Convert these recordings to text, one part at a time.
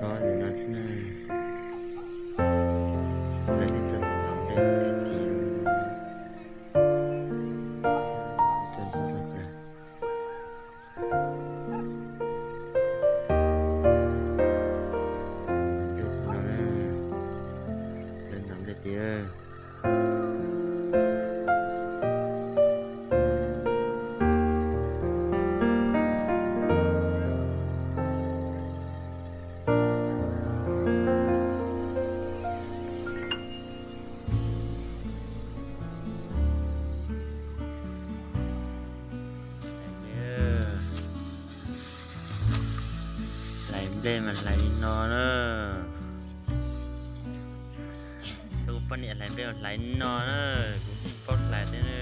Ntxov ntawm no xwb na. Lawv twb tuaj ntov nplej ntawm tid. Lawv ntov nplej tid. Hlais nplej mas hlais li no na. Kuv poj niam hlais nplej mas hlais li no na, kuv tsis paub hlais thiab na.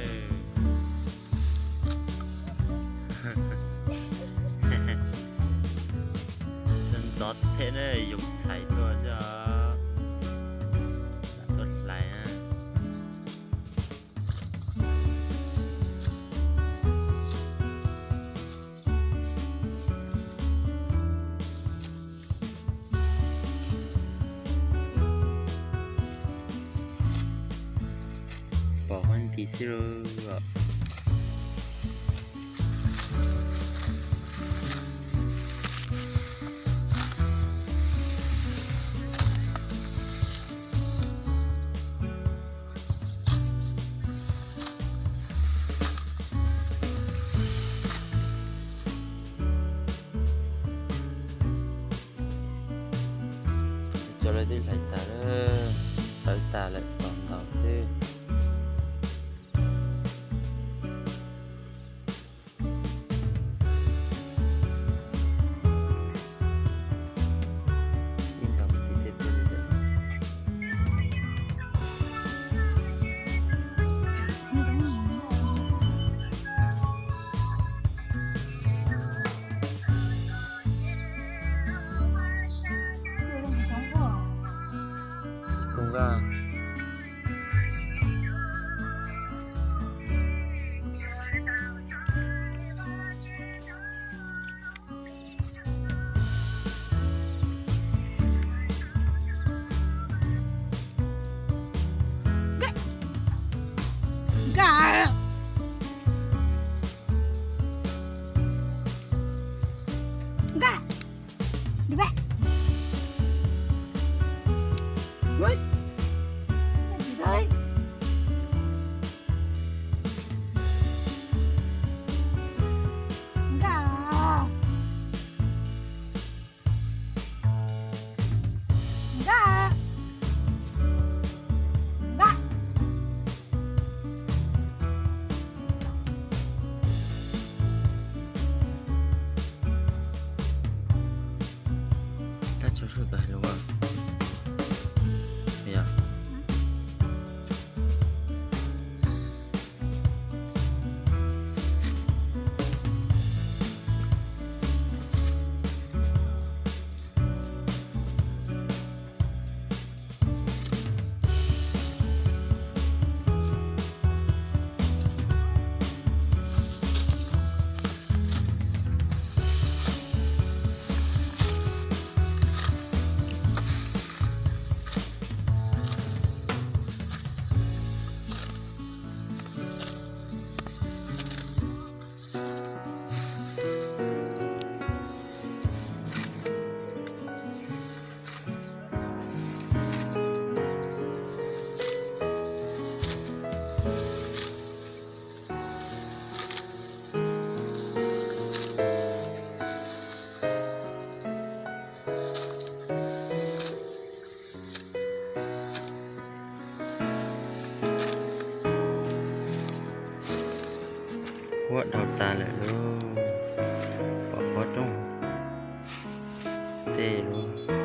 Ntxov thiab na, yoov txhais tuaj xwb os. Lam tuaj hlais na. Pom qab nti xwb lauj. Cov lawv twb hlais tas lawm, tawv tas lawm, tos ntaus xwb. Koj nqa. Nkaj. Nkaj. Ua. Nkaj. Nkaj. Nkaj. Tab tsuas sub tas lus yog. Huab dhau tas lawm lauj, pom pob roob tej lauj.